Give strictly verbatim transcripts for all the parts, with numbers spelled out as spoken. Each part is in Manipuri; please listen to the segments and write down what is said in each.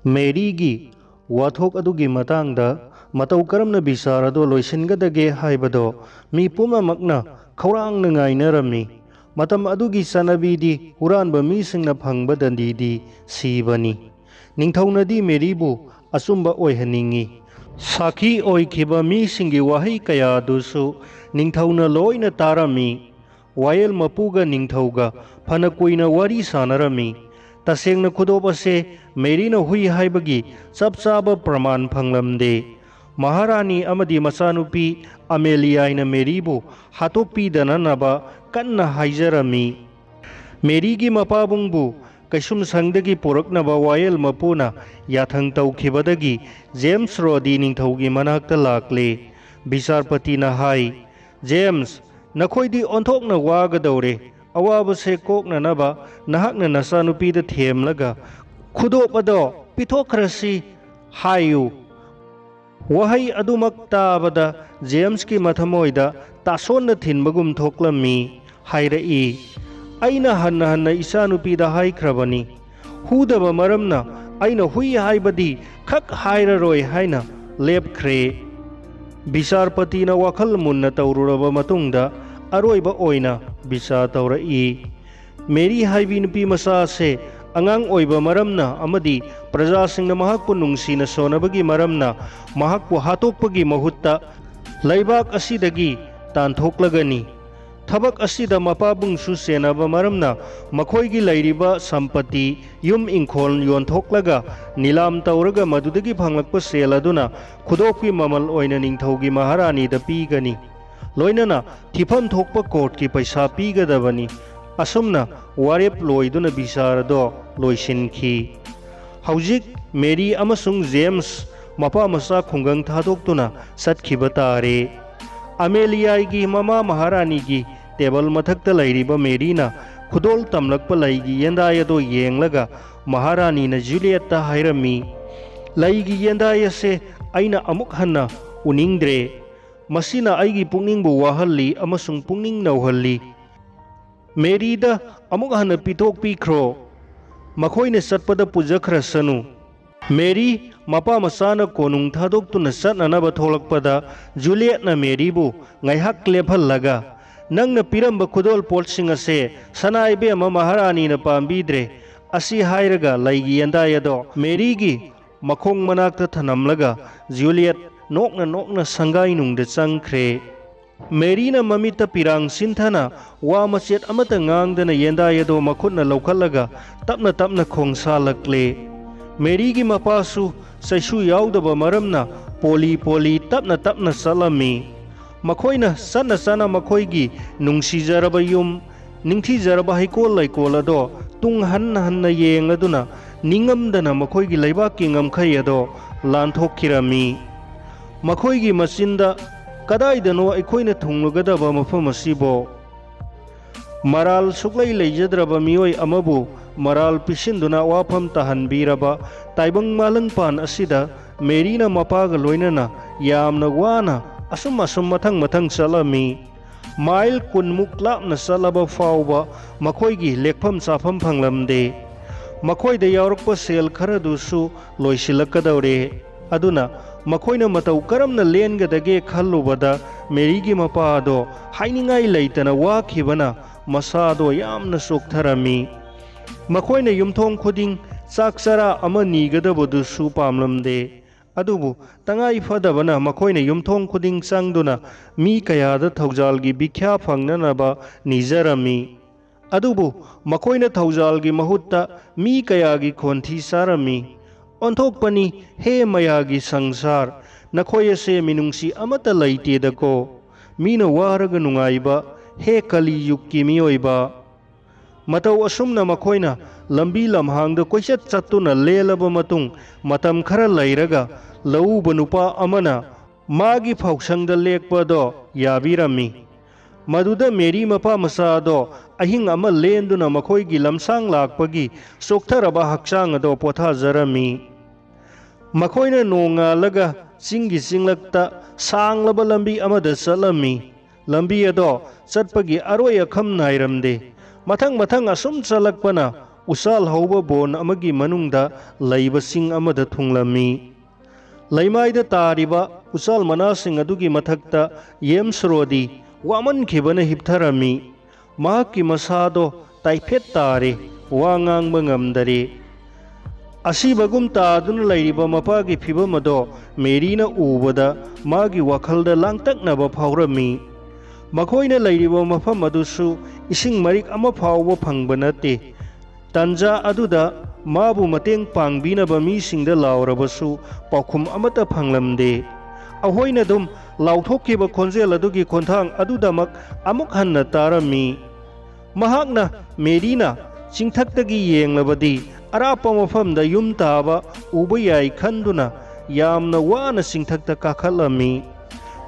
ꯃꯦꯔꯤꯒꯤ ꯋꯥꯊꯣꯛ ꯑꯗꯨꯒꯤ ꯃꯇꯥꯡꯗ ꯃꯇꯧ ꯀꯔꯝꯅ ꯕꯤꯆꯥꯔ ꯑꯗꯨ ꯂꯣꯏꯁꯤꯟꯒꯗꯒꯦ ꯍꯥꯏꯕꯗꯨ ꯃꯤ ꯄꯨꯝꯅꯃꯛꯅ ꯈꯧꯔꯥꯡꯅ ꯉꯥꯏꯅꯔꯝꯃꯤ꯫ ꯃꯇꯝ ꯑꯗꯨꯒꯤ ꯆꯠꯅꯕꯤꯗꯤ ꯍꯨꯔꯥꯟꯕ ꯃꯤꯁꯤꯡꯅ ꯐꯪꯕꯗꯗꯤ ꯁꯤꯕꯅꯤ꯫ ꯅꯤꯡꯊꯧꯅꯗꯤ ꯃꯦꯔꯤꯕꯨ ꯑꯆꯨꯝꯕ ꯑꯣꯏꯍꯟꯅꯤꯡꯏ꯫ ꯁꯥꯈꯤ ꯑꯣꯏꯈꯤꯕ ꯃꯤꯁꯤꯡꯒꯤ ꯋꯥꯍꯩ ꯀꯌꯥ ꯑꯗꯨꯁꯨ ꯅꯤꯡꯊꯧꯅ ꯂꯣꯏꯅ ꯇꯥꯔꯝꯃꯤ꯫ ꯋꯥꯌꯦꯜ ꯃꯄꯨꯒ ꯅꯤꯡꯊꯧꯒ ꯐꯅ ꯀꯨꯏꯅ ꯋꯥꯔꯤ ꯁꯥꯟꯅꯔꯝꯃꯤ꯫ ꯇꯁꯦꯡꯅ ꯈꯨꯗꯣꯞ ꯑꯁꯦ ꯃꯦꯔꯤꯅ ꯍꯨꯏ ꯍꯥꯏꯕꯒꯤ ꯆꯞ ꯆꯥꯕ ꯄ꯭ꯔꯃꯥꯟ ꯐꯪꯂꯝꯗꯦ꯫ ꯃꯍꯥꯔꯥꯅꯤ ꯑꯃꯗꯤ ꯃꯆꯥꯅꯨꯄꯤ ꯑꯃꯦꯂꯤꯌꯥꯏꯅ ꯃꯦꯔꯤꯕꯨ ꯍꯥꯠꯇꯣꯛꯄꯤꯗꯅꯅꯕ ꯀꯟꯅ ꯍꯥꯏꯖꯔꯝꯃꯤ꯫ ꯃꯦꯔꯤꯒꯤ ꯃꯄꯥꯕꯨꯡꯕꯨ ꯀꯩꯁꯨꯝꯁꯪꯗꯒꯤ ꯄꯨꯔꯛꯅꯕ ꯋꯥꯌꯦꯜ ꯃꯄꯨꯅ ꯌꯥꯊꯪ ꯇꯧꯈꯤꯕꯗꯒꯤ ꯖꯦꯝꯁ ꯔꯣꯗꯤ ꯅꯤꯡꯊꯧꯒꯤ ꯃꯅꯥꯛꯇ ꯂꯥꯛꯂꯦ꯫ ꯕꯤꯆꯥꯔꯄꯇꯤꯅ ꯍꯥꯏ, "ꯖꯦꯝꯁ, ꯅꯈꯣꯏꯗꯤ ꯑꯣꯟꯊꯣꯛꯅ ꯋꯥꯒꯗꯧꯔꯦ꯫ ꯑꯋꯥꯕꯁꯦ ꯀꯣꯛꯅꯅꯕ ꯅꯍꯥꯛꯅ ꯅꯆꯥꯅꯨꯄꯤꯗ ꯊꯦꯝꯂꯒ ꯈꯨꯗꯣꯞ ꯑꯗꯣ ꯄꯤꯊꯣꯛꯈ꯭ꯔꯁꯤ ꯍꯥꯏꯌꯨ"꯫ ꯋꯥꯍꯩ ꯑꯗꯨꯃꯛ ꯇꯥꯕꯗ ꯖꯦꯝꯁꯀꯤ ꯃꯊꯃꯣꯏꯗ ꯇꯥꯁꯣꯟꯅ ꯊꯤꯟꯕꯒꯨꯝ ꯊꯣꯛꯂꯝꯃꯤ꯫ ꯍꯥꯏꯔꯛꯏ, "ꯑꯩꯅ ꯍꯟꯅ ꯍꯟꯅ ꯏꯆꯥꯅꯨꯄꯤꯗ ꯍꯥꯏꯈ꯭ꯔꯕꯅꯤ꯫ ꯍꯨꯗꯕ ꯃꯔꯝꯅ ꯑꯩꯅ ꯍꯨꯏ ꯍꯥꯏꯕꯗꯤ ꯈꯛ ꯍꯥꯏꯔꯔꯣꯏ" ꯍꯥꯏꯅ ꯂꯦꯞꯈ꯭ꯔꯦ꯫ ꯕꯤꯆꯥꯔꯄꯇꯤꯅ ꯋꯥꯈꯜ ꯃꯨꯟꯅ ꯇꯧꯔꯨꯔꯕ ꯃꯇꯨꯡꯗ ꯑꯔꯣꯏꯕ ꯑꯣꯏꯅ ꯕꯤꯆꯥꯔ ꯇꯧꯔꯛꯏ꯫ ꯃꯦꯔꯤ ꯍꯥꯏꯕꯤ ꯅꯨꯄꯤ ꯃꯆꯥ ꯑꯁꯦ ꯑꯉꯥꯡ ꯑꯣꯏꯕ ꯃꯔꯝꯅ ꯑꯃꯗꯤ ꯄ꯭ꯔꯖꯥꯁꯤꯡꯅ ꯃꯍꯥꯛꯄꯨ ꯅꯨꯡꯁꯤꯅ ꯁꯣꯟꯅꯕꯒꯤ ꯃꯔꯝꯅ ꯃꯍꯥꯛꯄꯨ ꯍꯥꯠꯇꯣꯛꯄꯒꯤ ꯃꯍꯨꯠꯇ ꯂꯩꯕꯥꯛ ꯑꯁꯤꯗꯒꯤ ꯇꯥꯟꯊꯣꯛꯂꯒꯅꯤ꯫ ꯊꯕꯛ ꯑꯁꯤꯗ ꯃꯄꯥꯕꯨꯡꯁꯨ ꯆꯦꯟꯅꯕ ꯃꯔꯝꯅ ꯃꯈꯣꯏꯒꯤ ꯂꯩꯔꯤꯕ ꯁꯝꯄꯇꯤ, ꯌꯨꯝ ꯏꯪꯈꯣꯜ ꯌꯣꯟꯊꯣꯛꯂꯒ ꯅꯤꯂꯥꯝ ꯇꯧꯔꯒ ꯃꯗꯨꯗꯒꯤ ꯐꯪꯂꯛꯄ ꯁꯦꯜ ꯑꯗꯨꯅ ꯈꯨꯗꯣꯞꯀꯤ ꯃꯃꯜ ꯑꯣꯏꯅ ꯅꯤꯡꯊꯧꯒꯤ ꯃꯍꯥꯔꯥꯅꯤꯗ ꯄꯤꯒꯅꯤ꯫ ꯂꯣꯏꯅꯅ ꯊꯤꯐꯝ ꯊꯣꯛꯄ ꯀꯣꯔꯠꯀꯤ ꯄꯩꯁꯥ ꯄꯤꯒꯗꯕꯅꯤ꯫ ꯑꯁꯨꯝꯅ ꯋꯥꯔꯦꯞ ꯂꯣꯏꯗꯨꯅ ꯕꯤꯆꯥꯔ ꯑꯗꯣ ꯂꯣꯏꯁꯤꯟꯈꯤ꯫ ꯍꯧꯖꯤꯛ ꯃꯦꯔꯤ ꯑꯃꯁꯨꯡ ꯖꯦꯝꯁ ꯃꯄꯥ ꯃꯆꯥ ꯈꯨꯡꯒꯪ ꯊꯥꯗꯣꯛꯇꯨꯅ ꯆꯠꯈꯤꯕ ꯇꯥꯔꯦ꯫ ꯑꯃꯦꯂꯤꯌꯥꯒꯤ ꯃꯃꯥ ꯃꯍꯥꯔꯥꯅꯤꯒꯤ ꯇꯦꯕꯜ ꯃꯊꯛꯇ ꯂꯩꯔꯤꯕ ꯃꯦꯔꯤꯅ ꯈꯨꯗꯣꯜ ꯇꯝꯂꯛꯄ ꯂꯩꯒꯤ ꯌꯦꯟꯗꯥꯏ ꯑꯗꯣ ꯌꯦꯡꯂꯒ ꯃꯍꯥꯔꯥꯅꯤꯅ ꯖꯨꯂꯤꯌꯠꯇ ꯍꯥꯏꯔꯝꯃꯤ, "ꯂꯩꯒꯤ ꯌꯦꯟꯗꯥꯏ ꯑꯁꯦ ꯑꯩꯅ ꯑꯃꯨꯛ ꯍꯟꯅ ꯎꯅꯤꯡꯗ꯭ꯔꯦ꯫ ꯃꯁꯤꯅ ꯑꯩꯒꯤ ꯄꯨꯛꯅꯤꯡꯕꯨ ꯋꯥꯍꯜꯂꯤ ꯑꯃꯁꯨꯡ ꯄꯨꯛꯅꯤꯡ ꯅꯧꯍꯜꯂꯤ꯫ ꯃꯦꯔꯤꯗ ꯑꯃꯨꯛ ꯍꯟꯅ ꯄꯤꯊꯣꯛꯄꯤꯈ꯭ꯔꯣ꯫ ꯃꯈꯣꯏꯅ ꯆꯠꯄꯗ ꯄꯨꯖꯈ꯭ꯔꯁꯅꯨ"꯫ ꯃꯦꯔꯤ ꯃꯄꯥ ꯃꯆꯥꯅ ꯀꯣꯅꯨꯡ ꯊꯥꯗꯣꯛꯇꯨꯅ ꯆꯠꯅꯅꯕ ꯊꯣꯛꯂꯛꯄꯗ, ꯖꯨꯂꯤꯌꯦꯠꯅ ꯃꯦꯔꯤꯕꯨ ꯉꯥꯏꯍꯥꯛ ꯂꯦꯞꯍꯜꯂꯒ, "ꯅꯪꯅ ꯄꯤꯔꯝꯕ ꯈꯨꯗꯣꯜ ꯄꯣꯠꯁꯤꯡ ꯑꯁꯦ ꯁꯅꯥ ꯏꯕꯦꯝꯃ ꯃꯍꯥꯔꯥꯅꯤꯅ ꯄꯥꯝꯕꯤꯗ꯭ꯔꯦ" ꯑꯁꯤ ꯍꯥꯏꯔꯒ ꯂꯩꯒꯤ ꯌꯦꯟꯗꯥꯏ ꯑꯗꯣ ꯃꯦꯔꯤꯒꯤ ꯃꯈꯣꯡ ꯃꯅꯥꯛꯇ ꯊꯅꯝꯂꯒ, ꯖꯨꯂꯤꯌꯦꯠ ꯅꯣꯛꯅ ꯅꯣꯛꯅ ꯁꯪꯒꯥꯏꯅꯨꯡꯗ ꯆꯪꯈ꯭ꯔꯦ꯫ ꯃꯦꯔꯤꯅ ꯃꯃꯤꯠꯇ ꯄꯤꯔꯥꯡ ꯁꯤꯟꯊꯅ ꯋꯥ ꯃꯆꯦꯠ ꯑꯃꯠꯇ ꯉꯥꯡꯗꯅ ꯌꯦꯟꯗꯥꯏ ꯑꯗꯣ ꯃꯈꯨꯠꯅ ꯂꯧꯈꯠꯂꯒ ꯇꯞꯅ ꯇꯞꯅ ꯈꯣꯡꯁꯥꯜꯂꯛꯂꯦ꯫ ꯃꯦꯔꯤꯒꯤ ꯃꯄꯥꯁꯨ ꯆꯩꯁꯨ ꯌꯥꯎꯗꯕ ꯃꯔꯝꯅ ꯄꯣꯂꯤ ꯄꯣꯂꯤ ꯇꯞꯅ ꯇꯞꯅ ꯆꯠꯂꯝꯃꯤ꯫ ꯃꯈꯣꯏꯅ ꯆꯠꯅ ꯆꯠꯅ ꯃꯈꯣꯏꯒꯤ ꯅꯨꯡꯁꯤꯖꯔꯕ ꯌꯨꯝ, ꯅꯤꯡꯊꯤꯖꯔꯕ ꯍꯩꯀꯣꯜ ꯂꯩꯀꯣꯜ ꯑꯗꯣ ꯇꯨꯡ ꯍꯟꯅ ꯍꯟꯅ ꯌꯦꯡꯂꯗꯨꯅ ꯅꯤꯡꯉꯝꯗꯅ ꯃꯈꯣꯏꯒꯤ ꯂꯩꯕꯥꯛꯀꯤ ꯉꯝꯈꯩ ꯑꯗꯣ ꯂꯥꯟꯊꯣꯛꯈꯤꯔꯝꯃꯤ꯫ ꯃꯈꯣꯏꯒꯤ ꯃꯆꯤꯟꯗ, "ꯀꯗꯥꯏꯗꯅꯣ ꯑꯩꯈꯣꯏꯅ ꯊꯨꯡꯂꯨꯒꯗꯕ ꯃꯐꯝ ꯑꯁꯤꯕꯣ?" ꯃꯔꯥꯜ ꯁꯨꯛꯂꯩ ꯂꯩꯖꯗ꯭ꯔꯕ ꯃꯤꯑꯣꯏ ꯑꯃꯕꯨ ꯃꯔꯥꯜ ꯄꯤꯁꯤꯟꯗꯨꯅ ꯋꯥꯐꯝ ꯇꯥꯍꯟꯕꯤꯔꯕ ꯇꯥꯏꯕꯪ ꯃꯥꯂꯪꯄꯥꯟ ꯑꯁꯤꯗ ꯃꯦꯔꯤꯅ ꯃꯄꯥꯒ ꯂꯣꯏꯅꯅ ꯌꯥꯝꯅ ꯋꯥꯅ ꯑꯁꯨꯝ ꯑꯁꯨꯝ ꯃꯊꯪ ꯃꯊꯪ ꯆꯠꯂꯝꯃꯤ꯫ ꯃꯥꯏꯜ ꯀꯨꯟꯃꯨꯛ ꯂꯥꯞꯅ ꯆꯠꯂꯕ ꯐꯥꯎꯕ ꯃꯈꯣꯏꯒꯤ ꯂꯦꯛꯐꯝ ꯆꯥꯐꯝ ꯐꯪꯂꯝꯗꯦ꯫ ꯃꯈꯣꯏꯗ ꯌꯥꯎꯔꯛꯄ ꯁꯦꯜ ꯈꯔꯗꯨꯁꯨ ꯂꯣꯏꯁꯤꯜꯂꯛꯀꯗꯧꯔꯦ꯫ ꯑꯗꯨꯅ ꯃꯈꯣꯏꯅ ꯃꯇꯧ ꯀꯔꯝꯅ ꯂꯦꯟꯒꯗꯒꯦ ꯈꯜꯂꯨꯕꯗ ꯃꯦꯔꯤꯒꯤ ꯃꯄꯥ ꯑꯗꯣ ꯍꯥꯏꯅꯤꯡꯉꯥꯏ ꯂꯩꯇꯅ ꯋꯥꯈꯤꯕꯅ ꯃꯁꯥꯗꯣ ꯌꯥꯝꯅ ꯆꯣꯛꯊꯔꯝꯃꯤ꯫ ꯃꯈꯣꯏꯅ ꯌꯨꯝꯊꯣꯡ ꯈꯨꯗꯤꯡ ꯆꯥꯛ ꯆꯔꯥ ꯑꯃ ꯅꯤꯒꯗꯕꯗꯨꯁꯨ ꯄꯥꯝꯂꯝꯗꯦ꯫ ꯑꯗꯨꯕꯨ ꯇꯉꯥꯏ ꯐꯗꯕꯅ ꯃꯈꯣꯏꯅ ꯌꯨꯝꯊꯣꯡ ꯈꯨꯗꯤꯡ ꯆꯪꯗꯨꯅ ꯃꯤ ꯀꯌꯥꯗ ꯊꯧꯖꯥꯜꯒꯤ ꯚꯤꯈ꯭ꯌꯥ ꯐꯪꯅꯅꯕ ꯅꯤꯖꯔꯝꯃꯤ꯫ ꯑꯗꯨꯕꯨ ꯃꯈꯣꯏꯅ ꯊꯧꯖꯥꯜꯒꯤ ꯃꯍꯨꯠꯇ ꯃꯤ ꯀꯌꯥꯒꯤ ꯈꯣꯟꯊꯤ ꯆꯥꯔꯝꯃꯤ꯫ "ꯑꯣꯟꯊꯣꯛꯄꯅꯤ, ꯍꯦ ꯃꯌꯥꯒꯤ ꯁꯪꯁꯥꯔ, ꯅꯈꯣꯏ ꯑꯁꯦ ꯃꯤꯅꯨꯡꯁꯤ ꯑꯃꯠꯇ ꯂꯩꯇꯦꯗꯀꯣ꯫ ꯃꯤꯅ ꯋꯥꯔꯒ ꯅꯨꯡꯉꯥꯏꯕ, ꯍꯦ ꯀꯂꯤ ꯌꯨꯒꯀꯤ ꯃꯤꯑꯣꯏꯕ!" ꯃꯇꯧ ꯑꯁꯨꯝꯅ ꯃꯈꯣꯏꯅ ꯂꯝꯕꯤ ꯂꯝꯍꯥꯡꯗ ꯀꯣꯏꯆꯠ ꯆꯠꯇꯨꯅ ꯂꯦꯜꯂꯕ ꯃꯇꯨꯡ, ꯃꯇꯝ ꯈꯔ ꯂꯩꯔꯒ ꯂꯧꯎꯕ ꯅꯨꯄꯥ ꯑꯃꯅ ꯃꯥꯒꯤ ꯐꯧꯁꯪꯗ ꯂꯦꯛꯄꯗꯣ ꯌꯥꯕꯤꯔꯝꯃꯤ꯫ ꯃꯗꯨꯗ ꯃꯦꯔꯤ ꯃꯄꯥ ꯃꯆꯥꯗꯣ ꯑꯍꯤꯡ ꯑꯃ ꯂꯦꯟꯗꯨꯅ ꯃꯈꯣꯏꯒꯤ ꯂꯝꯁꯥꯡ ꯂꯥꯛꯄꯒꯤ ꯆꯣꯛꯊꯔꯕ ꯍꯛꯆꯥꯡ ꯑꯗꯣ ꯄꯣꯊꯥꯖꯔꯝꯃꯤ꯫ ꯃꯈꯣꯏꯅ ꯅꯣꯡꯉꯥꯜꯂꯒ ꯆꯤꯡꯒꯤ ꯆꯤꯡꯂꯛꯇ ꯁꯥꯡꯂꯕ ꯂꯝꯕꯤ ꯑꯃꯗ ꯆꯠꯂꯝꯃꯤ꯫ ꯂꯝꯕꯤ ꯑꯗꯣ ꯆꯠꯄꯒꯤ ꯑꯔꯣꯏ ꯑꯈꯝ ꯅꯥꯏꯔꯝꯗꯦ꯫ ꯃꯊꯪ ꯃꯊꯪ ꯑꯁꯨꯝ ꯆꯠꯂꯛꯄꯅ ꯎꯆꯥꯜ ꯍꯧꯕ ꯕꯣꯟ ꯑꯃꯒꯤ ꯃꯅꯨꯡꯗ ꯂꯩꯕ ꯆꯤꯡ ꯑꯃꯗ ꯊꯨꯡꯂꯝꯃꯤ꯫ ꯂꯩꯃꯥꯏꯗ ꯇꯥꯔꯤꯕ ꯎꯆꯥꯜ ꯃꯅꯥꯁꯤꯡ ꯑꯗꯨꯒꯤ ꯃꯊꯛꯇ ꯌꯦꯝꯁ ꯔꯣꯗꯤ ꯋꯥꯃꯟꯈꯤꯕꯅ ꯍꯤꯞꯊꯔꯝꯃꯤ꯫ ꯃꯍꯥꯛꯀꯤ ꯃꯁꯥꯗꯣ ꯇꯥꯏꯐꯦꯠ ꯇꯥꯔꯦ, ꯋꯥ ꯉꯥꯡꯕ ꯉꯝꯗꯔꯦ꯫ ꯑꯁꯤꯕꯒꯨꯝ ꯇꯥꯗꯨꯅ ꯂꯩꯔꯤꯕ ꯃꯄꯥꯒꯤ ꯐꯤꯚꯝ ꯑꯗꯣ ꯃꯦꯔꯤꯅ ꯎꯕꯗ ꯃꯥꯒꯤ ꯋꯥꯈꯜꯗ ꯂꯥꯡꯇꯛꯅꯕ ꯐꯥꯎꯔꯝꯃꯤ꯫ ꯃꯈꯣꯏꯅ ꯂꯩꯔꯤꯕ ꯃꯐꯝ ꯑꯗꯨꯁꯨ ꯏꯁꯤꯡ ꯃꯔꯤꯛ ꯑꯃ ꯐꯥꯎꯕ ꯐꯪꯕ ꯅꯠꯇꯦ꯫ ꯇꯟꯖꯥ ꯑꯗꯨꯗ ꯃꯥꯕꯨ ꯃꯇꯦꯡ ꯄꯥꯡꯕꯤꯅꯕ ꯃꯤꯁꯤꯡꯗ ꯂꯥꯎꯔꯕꯁꯨ ꯄꯥꯎꯈꯨꯝ ꯑꯃꯠꯇ ꯐꯪꯂꯝꯗꯦ꯫ ꯑꯍꯣꯏꯅ ꯑꯗꯨꯝ ꯂꯥꯎꯊꯣꯛꯈꯤꯕ ꯈꯣꯟꯖꯦꯜ ꯑꯗꯨꯒꯤ ꯈꯣꯟꯊꯥꯡ ꯑꯗꯨꯗꯃꯛ ꯑꯃꯨꯛ ꯍꯟꯅ ꯇꯥꯔꯝꯃꯤ꯫ ꯃꯍꯥꯛꯅ ꯃꯦꯔꯤꯅ ꯆꯤꯡꯊꯛꯇꯒꯤ ꯌꯦꯡꯂꯕꯗꯤ ꯑꯔꯥꯞꯄ ꯃꯐꯝꯗ ꯌꯨꯝ ꯇꯥꯕ ꯎꯕ ꯌꯥꯏ ꯈꯟꯗꯨꯅ ꯌꯥꯝꯅ ꯋꯥꯅ ꯆꯤꯡꯊꯛꯇ ꯀꯥꯈꯠꯂꯝꯃꯤ꯫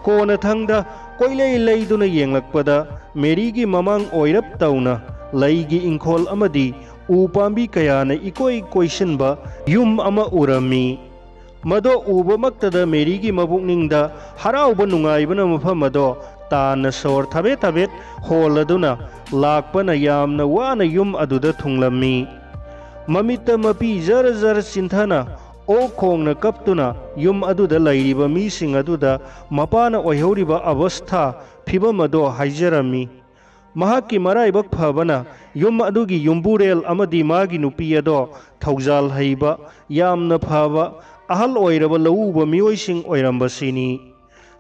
ꯀꯣꯟꯅꯊꯪꯗ ꯀꯣꯏꯂꯩ ꯂꯩꯗꯨꯅ ꯌꯦꯡꯂꯛꯄꯗ ꯃꯦꯔꯤꯒꯤ ꯃꯃꯥꯡ ꯑꯣꯏꯔꯞ ꯇꯧꯅ ꯂꯩꯒꯤ ꯏꯪꯈꯣꯜ ꯑꯃꯗꯤ ꯎ ꯄꯥꯝꯕꯤ ꯀꯌꯥꯅ ꯏꯀꯣꯏ ꯀꯣꯏꯁꯤꯟꯕ ꯌꯨꯝ ꯑꯃ ꯎꯔꯝꯃꯤ꯫ ꯃꯗꯣ ꯎꯕꯃꯛꯇꯗ ꯃꯦꯔꯤꯒꯤ ꯃꯕꯨꯛꯅꯤꯡꯗ ꯍꯔꯥꯎꯕ ꯅꯨꯡꯉꯥꯏꯕꯅ ꯃꯐꯝ ꯑꯗꯣ ꯇꯥꯟꯅ ꯁꯣꯔ ꯊꯕꯦꯠ ꯊꯕꯦꯠ ꯍꯣꯜꯂꯗꯨꯅ ꯂꯥꯛꯄꯅ ꯌꯥꯝꯅ ꯋꯥꯅ ꯌꯨꯝ ꯑꯗꯨꯗ ꯊꯨꯡꯂꯝꯃꯤ꯫ ꯃꯃꯤꯠꯇ ꯃꯄꯤ ꯖꯔ ꯖꯔ ꯆꯤꯟꯊꯅ ꯑꯣꯛ ꯈꯣꯡꯅ ꯀꯞꯇꯨꯅ ꯌꯨꯝ ꯑꯗꯨꯗ ꯂꯩꯔꯤꯕ ꯃꯤꯁꯤꯡ ꯑꯗꯨꯗ ꯃꯄꯥꯅ ꯑꯣꯏꯍꯧꯔꯤꯕ ꯑꯕꯁꯊꯥ ꯐꯤꯚꯝ ꯑꯗꯣ ꯍꯥꯏꯖꯔꯝꯃꯤ꯫ ꯃꯍꯥꯛꯀꯤ ꯃꯔꯥꯏꯕꯛ ꯐꯕꯅ ꯌꯨꯝ ꯑꯗꯨꯒꯤ ꯌꯨꯝꯕꯨꯔꯦꯜ ꯑꯃꯗꯤ ꯃꯥꯒꯤ ꯅꯨꯄꯤ ꯑꯗꯣ ꯊꯧꯖꯥꯜ ꯍꯩꯕ, ꯌꯥꯝꯅ ꯐꯕ, ꯑꯍꯜ ꯑꯣꯏꯔꯕ ꯂꯧꯎꯕ ꯃꯤꯑꯣꯏꯁꯤꯡ ꯑꯣꯏꯔꯝꯕꯁꯤꯅꯤ꯫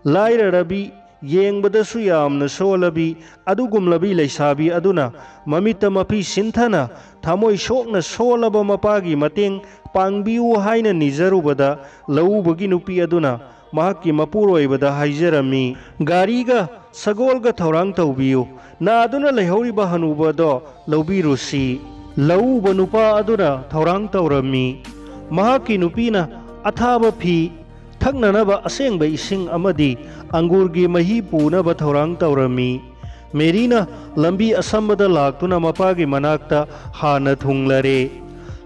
ꯂꯥꯏꯔꯔꯕꯤ, ꯌꯦꯡꯕꯗꯁꯨ ꯌꯥꯝꯅ ꯁꯣꯜꯂꯕꯤ ꯑꯗꯨꯒꯨꯝꯂꯕꯤ ꯂꯩꯁꯥꯕꯤ ꯑꯗꯨꯅ ꯃꯃꯤꯠꯇ ꯃꯄꯤ ꯁꯤꯟꯊꯅ ꯊꯃꯣꯏ ꯁꯣꯛꯅ ꯁꯣꯜꯂꯕ ꯃꯄꯥꯒꯤ ꯃꯇꯦꯡ ꯄꯥꯡꯕꯤꯌꯨ ꯍꯥꯏꯅ ꯅꯤꯖꯔꯨꯕꯗ ꯂꯧꯎꯕꯒꯤ ꯅꯨꯄꯤ ꯑꯗꯨꯅ ꯃꯍꯥꯛꯀꯤ ꯃꯄꯨꯔꯣꯏꯕꯗ ꯍꯥꯏꯖꯔꯝꯃꯤ, "ꯒꯥꯔꯤꯒ ꯁꯒꯣꯜꯒ ꯊꯧꯔꯥꯡ ꯇꯧꯕꯤꯌꯨ, ꯅꯥꯗꯨꯅ ꯂꯩꯍꯧꯔꯤꯕ ꯍꯅꯨꯕꯗꯣ ꯂꯧꯕꯤꯔꯨꯁꯤ꯫" ꯂꯧꯎꯕ ꯅꯨꯄꯥ ꯑꯗꯨꯅ ꯊꯧꯔꯥꯡ ꯇꯧꯔꯝꯃꯤ꯫ ꯃꯍꯥꯛꯀꯤ ꯅꯨꯄꯤꯅ ꯑꯊꯥꯕ ꯐꯤ, ꯊꯛꯅꯅꯕ ꯑꯁꯦꯡꯕ ꯏꯁꯤꯡ ꯑꯃꯗꯤ ꯑꯪꯒꯨꯔꯒꯤ ꯃꯍꯤ ꯄꯨꯅꯕ ꯊꯧꯔꯥꯡ ꯇꯧꯔꯝꯃꯤ꯫ ꯃꯦꯔꯤꯅ ꯂꯝꯕꯤ ꯑꯁꯝꯕꯗ ꯂꯥꯛꯇꯨꯅ ꯃꯄꯥꯒꯤ ꯃꯅꯥꯛꯇ ꯍꯥꯟꯅ ꯊꯨꯡꯂꯔꯦ꯫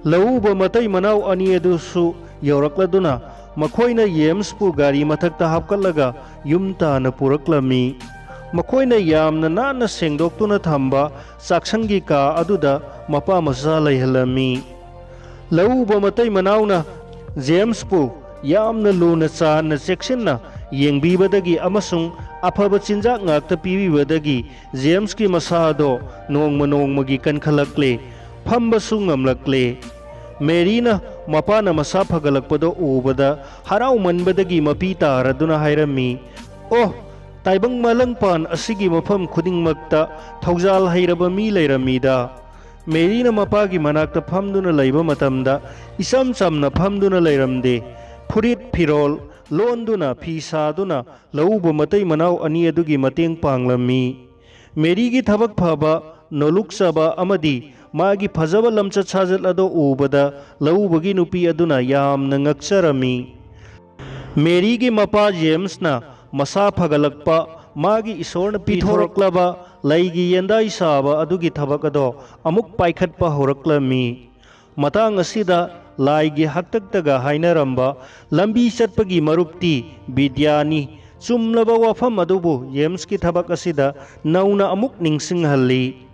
ꯂꯧꯎꯕ ꯃꯇꯩ ꯃꯅꯥꯎ ꯑꯅꯤ ꯑꯗꯨꯁꯨ ꯌꯧꯔꯛꯂꯗꯨꯅ ꯃꯈꯣꯏꯅ ꯌꯦꯝꯁꯄꯨ ꯒꯥꯔꯤ ꯃꯊꯛꯇ ꯍꯥꯞꯀꯠꯂꯒ ꯌꯨꯝ ꯇꯥꯟꯅ ꯄꯨꯔꯛꯂꯝꯃꯤ꯫ ꯃꯈꯣꯏꯅ ꯌꯥꯝꯅ ꯅꯥꯟꯅ ꯁꯦꯡꯗꯣꯛꯇꯨꯅ ꯊꯝꯕ ꯆꯥꯛꯁꯪꯒꯤ ꯀꯥ ꯑꯗꯨꯗ ꯃꯄꯥ ꯃꯆꯥ ꯂꯩꯍꯜꯂꯝꯃꯤ꯫ ꯂꯧꯎꯕ ꯃꯇꯩ ꯃꯅꯥꯎꯅ ꯖꯦꯝꯁꯄꯨ ꯌꯥꯝꯅ ꯂꯨꯅ ꯆꯥꯟꯅ ꯆꯦꯛꯁꯤꯟꯅ ꯌꯦꯡꯕꯤꯕꯗꯒꯤ ꯑꯃꯁꯨꯡ ꯑꯐꯕ ꯆꯤꯟꯖꯥꯛ ꯉꯥꯛꯇ ꯄꯤꯕꯤꯕꯗꯒꯤ ꯖꯦꯝꯁꯀꯤ ꯃꯁꯥ ꯑꯗꯣ ꯅꯣꯡꯃ ꯅꯣꯡꯃꯒꯤ ꯀꯟꯈꯠꯂꯛꯂꯦ꯫ ꯐꯝꯕꯁꯨ ꯉꯝꯂꯛꯂꯦ꯫ ꯃꯦꯔꯤꯅ ꯃꯄꯥꯅ ꯃꯁꯥ ꯐꯒꯠꯂꯛꯄꯗꯣ ꯎꯕꯗ ꯍꯔꯥꯎꯃꯟꯕꯗꯒꯤ ꯃꯄꯤ ꯇꯥꯔꯗꯨꯅ ꯍꯥꯏꯔꯝꯃꯤ, "ꯑꯣ, ꯇꯥꯏꯕꯪ ꯃꯥꯂꯪꯄꯥꯟ ꯑꯁꯤꯒꯤ ꯃꯐꯝ ꯈꯨꯗꯤꯡꯃꯛꯇ ꯊꯧꯖꯥꯜ ꯍꯩꯔꯕ ꯃꯤ ꯂꯩꯔꯝꯃꯤꯗ!" ꯃꯦꯔꯤꯅ ꯃꯄꯥꯒꯤ ꯃꯅꯥꯛꯇ ꯐꯝꯗꯨꯅ ꯂꯩꯕ ꯃꯇꯝꯗ ꯏꯆꯝ ꯆꯝꯅ ꯐꯝꯗꯨꯅ ꯂꯩꯔꯝꯗꯦ꯫ ꯐꯨꯔꯤꯠ ꯐꯤꯔꯣꯜ ꯂꯣꯟꯗꯨꯅ, ꯐꯤ ꯁꯥꯗꯨꯅ ꯂꯧꯎꯕ ꯃꯇꯩ ꯃꯅꯥꯎ ꯑꯅꯤ ꯑꯗꯨꯒꯤ ꯃꯇꯦꯡ ꯄꯥꯡꯂꯝꯃꯤ꯫ ꯃꯦꯔꯤꯒꯤ ꯊꯕꯛ ꯐꯕ, ꯅꯣꯂꯨꯛꯆꯕ ꯑꯃꯗꯤ ꯃꯥꯒꯤ ꯐꯖꯕ ꯂꯝꯆꯠ ꯁꯥꯖꯠ ꯑꯗꯨ ꯎꯕꯗ ꯂꯧꯎꯕꯒꯤ ꯅꯨꯄꯤ ꯑꯗꯨꯅ ꯌꯥꯝꯅ ꯉꯛꯆꯔꯝꯃꯤ꯫ ꯃꯦꯔꯤꯒꯤ ꯃꯄꯥ ꯖꯦꯝꯁꯅ ꯃꯁꯥ ꯐꯒꯠꯂꯛꯄ, ꯃꯥꯒꯤ ꯏꯁꯣꯔꯅ ꯄꯤꯊꯣꯔꯛꯂꯕ ꯂꯩꯒꯤ ꯌꯦꯟꯗꯥꯏ ꯁꯥꯕ ꯑꯗꯨꯒꯤ ꯊꯕꯛ ꯑꯗꯣ ꯑꯃꯨꯛ ꯄꯥꯏꯈꯠꯄ ꯍꯧꯔꯛꯂꯝꯃꯤ꯫ ꯃꯇꯥꯡ ꯑꯁꯤꯗ ꯂꯥꯏꯒꯤ ꯍꯥꯛꯇꯛꯇꯒ ꯍꯥꯏꯅꯔꯝꯕ ꯂꯝꯕꯤ ꯆꯠꯄꯒꯤ ꯃꯔꯨꯞꯇꯤ ꯕꯤꯗ꯭ꯌꯥꯅꯤ꯫ ꯆꯨꯝꯂꯕ ꯋꯥꯐꯝ ꯑꯗꯨꯕꯨ ꯖꯦꯝꯁꯀꯤ ꯊꯕꯛ ꯑꯁꯤꯗ ꯅꯧꯅ ꯑꯃꯨꯛ ꯅꯤꯡꯁꯤꯡꯍꯜꯂꯤ꯫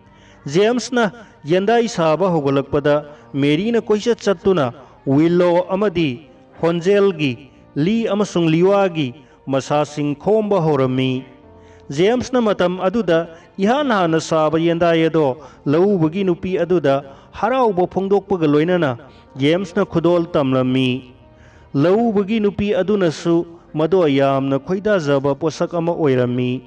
ꯖꯦꯝꯁꯅ ꯌꯦꯟꯗꯥꯏ ꯁꯥꯕ ꯍꯧꯒꯠꯂꯛꯄꯗ ꯃꯦꯔꯤꯅ ꯀꯣꯏꯆꯠ ꯆꯠꯇꯨꯅ ꯋꯤꯜꯂꯣ ꯑꯃꯗꯤ ꯍꯣꯟꯖꯦꯜꯒꯤ, ꯂꯤ ꯑꯃꯁꯨꯡ ꯂꯤꯋꯥꯒꯤ ꯃꯁꯥꯁꯤꯡ ꯈꯣꯝꯕ ꯍꯧꯔꯝꯃꯤ꯫ ꯖꯦꯝꯁꯅ ꯃꯇꯝ ꯑꯗꯨꯗ ꯏꯍꯥꯟ ꯍꯥꯟꯅ ꯁꯥꯕ ꯌꯦꯟꯗꯥꯏ ꯑꯗꯣ ꯂꯧꯎꯕꯒꯤ ꯅꯨꯄꯤ ꯑꯗꯨꯗ ꯍꯔꯥꯎꯕ ꯐꯣꯡꯗꯣꯛꯄꯒ ꯂꯣꯏꯅꯅ ꯖꯦꯝꯁꯅ ꯈꯨꯗꯣꯜ ꯇꯝꯂꯝꯃꯤ꯫ ꯂꯧꯎꯕꯒꯤ ꯅꯨꯄꯤ ꯑꯗꯨꯅꯁꯨ ꯃꯗꯣ ꯌꯥꯝꯅ ꯈꯣꯏꯗꯥꯖꯕ ꯄꯣꯠꯁꯛ ꯑꯃ ꯑꯣꯏꯔꯝꯃꯤ꯫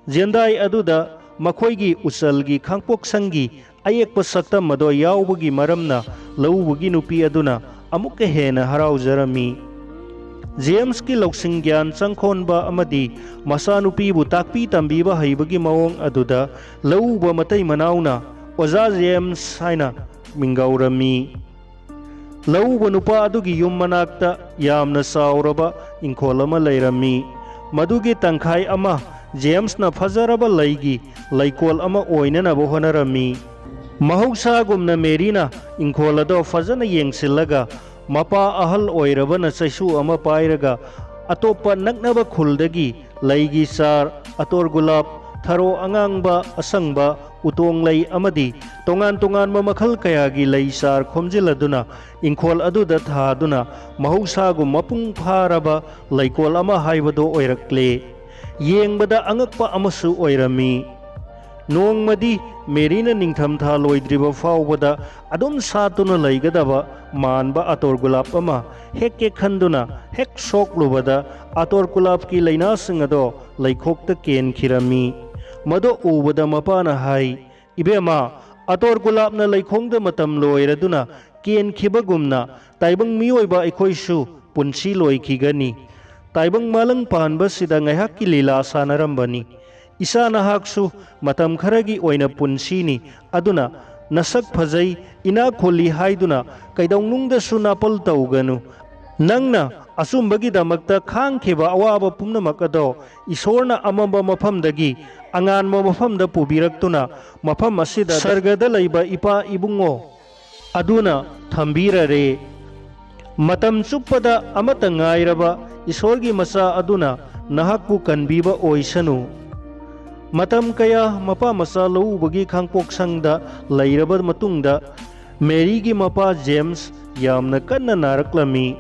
ꯌꯦꯟꯗꯥꯏ ꯑꯗꯨꯗ ꯃꯈꯣꯏꯒꯤ ꯎꯆꯜꯒꯤ ꯈꯥꯡꯄꯣꯛꯁꯪꯒꯤ ꯑꯌꯦꯛꯄ ꯁꯛꯇꯝ ꯑꯗꯣ ꯌꯥꯎꯕꯒꯤ ꯃꯔꯝꯅ ꯂꯧꯎꯕꯒꯤ ꯅꯨꯄꯤ ꯑꯗꯨꯅ ꯑꯃꯨꯛꯀ ꯍꯦꯟꯅ ꯍꯔꯥꯎꯖꯔꯝꯃꯤ꯫ ꯖꯦꯝꯁꯀꯤ ꯂꯧꯁꯤꯡ ꯒ꯭ꯌꯥꯟ ꯆꯪꯈꯣꯟꯕ ꯑꯃꯗꯤ ꯃꯆꯥꯅꯨꯄꯤꯕꯨ ꯇꯥꯛꯄꯤ ꯇꯝꯕꯤꯕ ꯍꯩꯕꯒꯤ ꯃꯑꯣꯡ ꯑꯗꯨꯗ ꯂꯧꯎꯕ ꯃꯇꯩ ꯃꯅꯥꯎꯅ "ꯑꯣꯖꯥ ꯖꯦꯝꯁ" ꯍꯥꯏꯅ ꯃꯤꯡꯒꯧꯔꯝꯃꯤ꯫ ꯂꯧꯎꯕ ꯅꯨꯄꯥ ꯑꯗꯨꯒꯤ ꯌꯨꯝ ꯃꯅꯥꯛꯇ ꯌꯥꯝꯅ ꯆꯥꯎꯔꯕ ꯏꯪꯈꯣꯜ ꯑꯃ ꯂꯩꯔꯝꯃꯤ꯫ ꯃꯗꯨꯒꯤ ꯇꯪꯈꯥꯏ ꯑꯃ ꯖꯦꯝꯁꯅ ꯐꯖꯔꯕ ꯂꯩꯒꯤ ꯂꯩꯀꯣꯜ ꯑꯃ ꯑꯣꯏꯅꯅꯕ ꯍꯣꯠꯅꯔꯝꯃꯤ꯫ ꯃꯍꯧꯁꯥꯒꯨꯝꯅ ꯃꯦꯔꯤꯅ ꯏꯪꯈꯣꯜ ꯑꯗꯣ ꯐꯖꯅ ꯌꯦꯡꯁꯤꯜꯂꯒ, ꯃꯄꯥ ꯑꯍꯜ ꯑꯣꯏꯔꯕꯅ ꯆꯩꯁꯨ ꯑꯃ ꯄꯥꯏꯔꯒ ꯑꯇꯣꯞꯄ ꯅꯛꯅꯕ ꯈꯨꯜꯗꯒꯤ ꯂꯩꯒꯤ ꯆꯥꯔ, ꯑꯇꯣꯔ ꯒꯨꯂꯥꯞ, ꯊꯔꯣ ꯑꯉꯥꯡꯕ, ꯑꯁꯪꯕ, ꯎꯇꯣꯡ ꯂꯩ ꯑꯃꯗꯤ ꯇꯣꯉꯥꯟ ꯇꯣꯉꯥꯟꯕ ꯃꯈꯜ ꯀꯌꯥꯒꯤ ꯂꯩ ꯆꯥꯔ ꯈꯣꯝꯖꯤꯜꯂꯗꯨꯅ ꯏꯪꯈꯣꯜ ꯑꯗꯨꯗ ꯊꯥꯗꯨꯅ ꯃꯍꯧꯁꯥꯒꯨꯝ ꯃꯄꯨꯡ ꯐꯥꯔꯕ ꯂꯩꯀꯣꯜ ꯑꯃ ꯍꯥꯏꯕꯗꯨ ꯑꯣꯏꯔꯛꯂꯦ꯫ ꯌꯦꯡꯕꯗ ꯑꯉꯛꯄ ꯑꯃꯁꯨ ꯑꯣꯏꯔꯝꯃꯤ꯫ ꯅꯣꯡꯃꯗꯤ ꯃꯦꯔꯤꯅ ꯅꯤꯡꯊꯝꯊꯥ ꯂꯣꯏꯗ꯭ꯔꯤꯕ ꯐꯥꯎꯕꯗ ꯑꯗꯨꯝ ꯁꯥꯠꯇꯨꯅ ꯂꯩꯒꯗꯕ ꯃꯥꯟꯕ ꯑꯇꯣꯔ ꯒꯨꯂꯥꯞ ꯑꯃ ꯍꯦꯛꯀꯦ ꯈꯟꯗꯨꯅ ꯍꯦꯛ ꯁꯣꯛꯂꯨꯕꯗ ꯑꯇꯣꯔ ꯒꯨꯂꯥꯞꯀꯤ ꯂꯩꯅꯥꯁꯤꯡ ꯑꯗꯣ ꯂꯩꯈꯣꯛꯇ ꯀꯦꯟꯈꯤꯔꯝꯃꯤ꯫ ꯃꯗꯨ ꯎꯕꯗ ꯃꯄꯥꯅ ꯍꯥꯏ, "ꯏꯕꯦꯝꯃ, ꯑꯇꯣꯔ ꯒꯨꯂꯥꯞꯅ ꯂꯩꯈꯣꯡꯗ ꯃꯇꯝ ꯂꯣꯏꯔꯗꯨꯅ ꯀꯦꯟꯈꯤꯕꯒꯨꯝꯅ ꯇꯥꯏꯕꯪ ꯃꯤꯑꯣꯏꯕ ꯑꯩꯈꯣꯏꯁꯨ ꯄꯨꯟꯁꯤ ꯂꯣꯏꯈꯤꯒꯅꯤ꯫ ꯇꯥꯏꯕꯪ ꯃꯥꯂꯪ ꯄꯥꯟꯕꯁꯤꯗ ꯉꯥꯏꯍꯥꯛꯀꯤ ꯂꯤꯂꯥ ꯁꯥꯟꯅꯔꯝꯕꯅꯤ꯫ ꯏꯆꯥ ꯅꯍꯥꯛꯁꯨ ꯃꯇꯝ ꯈꯔꯒꯤ ꯑꯣꯏꯅ ꯄꯨꯟꯁꯤꯅꯤ꯫ ꯑꯗꯨꯅ ꯅꯁꯛ ꯐꯖꯩ, ꯏꯅꯥꯛ ꯈꯨꯜꯂꯤ ꯍꯥꯏꯗꯨꯅ ꯀꯩꯗꯧꯅꯨꯡꯗꯁꯨ ꯅꯥꯄꯜ ꯇꯧꯒꯅꯨ꯫ ꯅꯪꯅ ꯑꯆꯨꯝꯕꯒꯤꯗꯃꯛꯇ ꯈꯥꯡꯈꯤꯕ ꯑꯋꯥꯕ ꯄꯨꯝꯅꯃꯛ ꯑꯗꯣ ꯏꯁꯣꯔꯅ ꯑꯃꯝꯕ ꯃꯐꯝꯗꯒꯤ ꯑꯉꯥꯟꯕ ꯃꯐꯝꯗ ꯄꯨꯕꯤꯔꯛꯇꯨꯅ ꯃꯐꯝ ꯑꯁꯤꯗ ꯁꯔꯒꯗ ꯂꯩꯕ ꯏꯄꯥ ꯏꯕꯨꯡꯉꯣ ꯑꯗꯨꯅ ꯊꯝꯕꯤꯔꯔꯦ꯫ ꯃꯇꯝ ꯆꯨꯞꯄꯗ ꯑꯃꯠꯇ ꯉꯥꯏꯔꯕ ꯏꯁꯣꯔꯒꯤ ꯃꯆꯥ ꯑꯗꯨꯅ ꯅꯍꯥꯛꯄꯨ ꯀꯟꯕꯤꯕ ꯑꯣꯏꯁꯅꯨ꯫" ꯃꯇꯝ ꯀꯌꯥ ꯃꯄꯥ ꯃꯆꯥ ꯂꯧꯎꯕꯒꯤ ꯈꯥꯡꯄꯣꯛꯁꯪꯗ ꯂꯩꯔꯕ ꯃꯇꯨꯡꯗ, ꯃꯦꯔꯤꯒꯤ ꯃꯄꯥ ꯖꯦꯝꯁ ꯌꯥꯝꯅ ꯀꯟꯅ ꯅꯥꯔꯛꯂꯝꯃꯤ꯫